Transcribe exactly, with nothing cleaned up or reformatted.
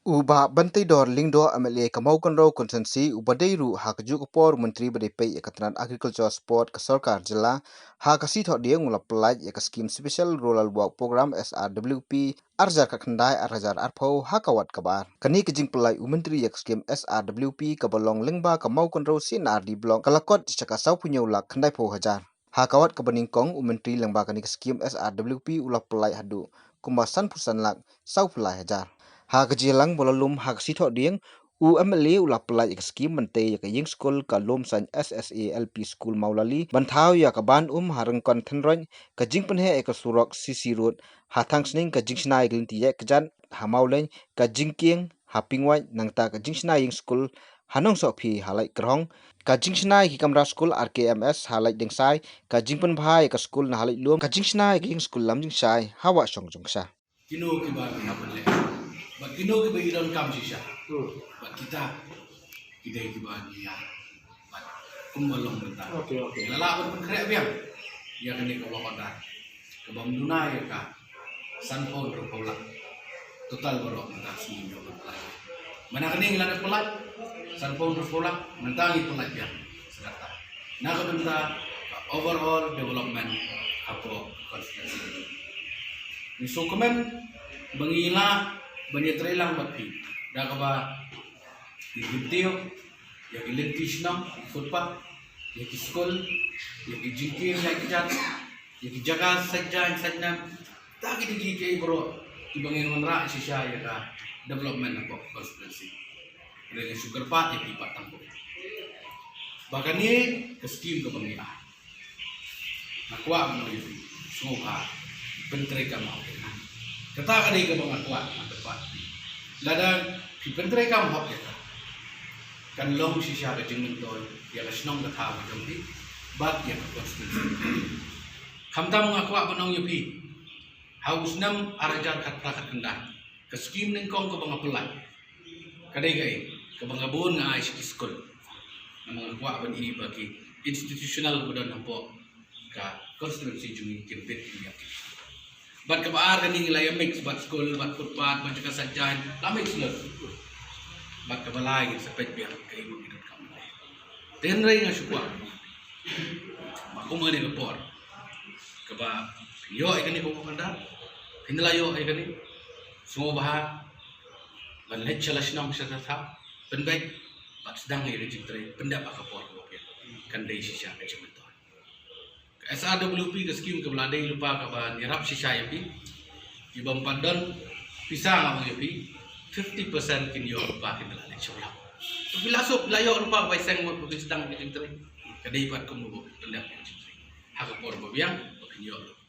U Bah Banteidor Lyngdoh, M L A ka Mawkynrew Constituency, uba dei ruh ha kajuh ka por u Myntri ba dei peit ïa ka tnat Agriculture Sport ka Sorkar Jylla, ha ka Sngi Thohdieng u la pyllait ïa ka skhim Special Rural Work Programme, S R W P, ar hajar khatkhyndai ar hajar arphew ha ka wat kaba ar. Kane ka jingpyllait u Myntri ïa ka skhim S R W P kaba long lyngba ka Mawkynrew C and R D Block ka la kot sha ka sawphew hynñiew lak khyndaiphew hajar. Ha ka wat kaba nyngkong, u Myntri lyngba kane ka skhim S R W P u la pyllait haduh kumba sanphew san lak sawphew lai hajar. Ha ka jingïalang ba la lum ha ka Sngi Thohdieng, u M L A u la pyllait ïa ka skhim ban tei ïa ka ïing skul ka Lumsaiñ S S A L P School Mawlali, ban thaw ïa ka ban um ha Ryngkon Thynroit, ka jingpynheh ïa ka surok C C Road ha Thangsning, ka jingshna ïa ka lynti ïaid kjat ha Mawleiñ, ka jingkieng ha Pingwait, nangta ka jingshna ïing skul ha Nongsohphi ha Laitkyrhong, ka jingshna ïa ki kamra skul R K M S ha Laitdiengsai, ka jingpynbha ïa ka skul na ha Laitlum, ka jingshna ïa ka ïing skul Lamjingshai ha Wahshong Jongksha. Kino kiba ngi hap ban leh, bad kino kiba ngi donkam shisha, bad kita ki dei kiba ngi ïa, bad kumba long mynta. Okay, okay. Ngi la lah ban pynkhreh biang ïa kane ka work order kaba ym duna ïa ka sanphew hynriewphew lak. Total baroh mynta sngi ngi ïoh ban pyllait. Mynta kane ngi la dep pyllait sanphew hynriewphew lak, mynta ngi pyllait biang sa katta na ka bynta ka overall development hapoh constituency. Ngi sngewkmen ba ngi lah ban ïatrei lang bad phi da kaba ngi kyntiew ïa ki lynti shnong, ki footpath, ïa ki skul, ïa ki jingkieng ïaid kjat, ïa ki jaka sait jaiñ sait nam. Ta ki dei kiei kiei baroh kiba ngi wanrah shisha ïa ka development hapoh constituency. Hynrei ngi shu kyrpad ïa phi pat tang kumne ba kane ka skhim kaba ngi ai, nga kwah ban ong ïa phi, sngewbha pyntreikam hok ïa ka. Kata ka dei kaba nga kwah, nga kyrpad. Lada phi pyntreikam hok ïa ka, kan long shisha ka jingmyntoi ïa ka shnong ka thaw ka jong phi bad ïa ka constituency. Khamtam nga kwah ban ong ïa phi, ha u snem ar hajar khatphra khatkhyndai, ka skhim nyngkong kaba nga pyllait ka dei kaei, kaba nga bun nga ai sha ki skul. Namar nga kwah ban ïohi ba ki institutional ba don hapoh ka constituency jong ngi kin bit kin ïap. Bad kaba ar kane ngi la ïa mix bad skul, bad footpath, bad jaka sait jaiñ, la mix lut. Bad kaba lai ngin sa peit biang kaei ba ngi donkam. Hynrei nga shu kwah ba kum kane ka por kaba phin ïoh ïa kane ka work order, phin la ïoh ïa kane, sngewbha ban leit sha la shnong sha la thaw, pynbeit bad sdang ïa ka jingtrei pyndep ha ka por kaba biang. Kan dei shisha ka jingmyntoi. Ka S R W P ka skhim kaba la dei lypa kaba ngi ïarap shisha ïa phi. Kiba ym pat don pisa nga ong ïa phi, fifty percent kin ïoh lypa kin da la leit sha u lap. To phi la suk, phi la ïoh lypa ba ïaseng mut ba phin sdang ïa ka jingtrei. Ka dei pat kumno ba phin pyndep ïa ka jingtrei ha ka por ba biang ba phin ïoh lypa.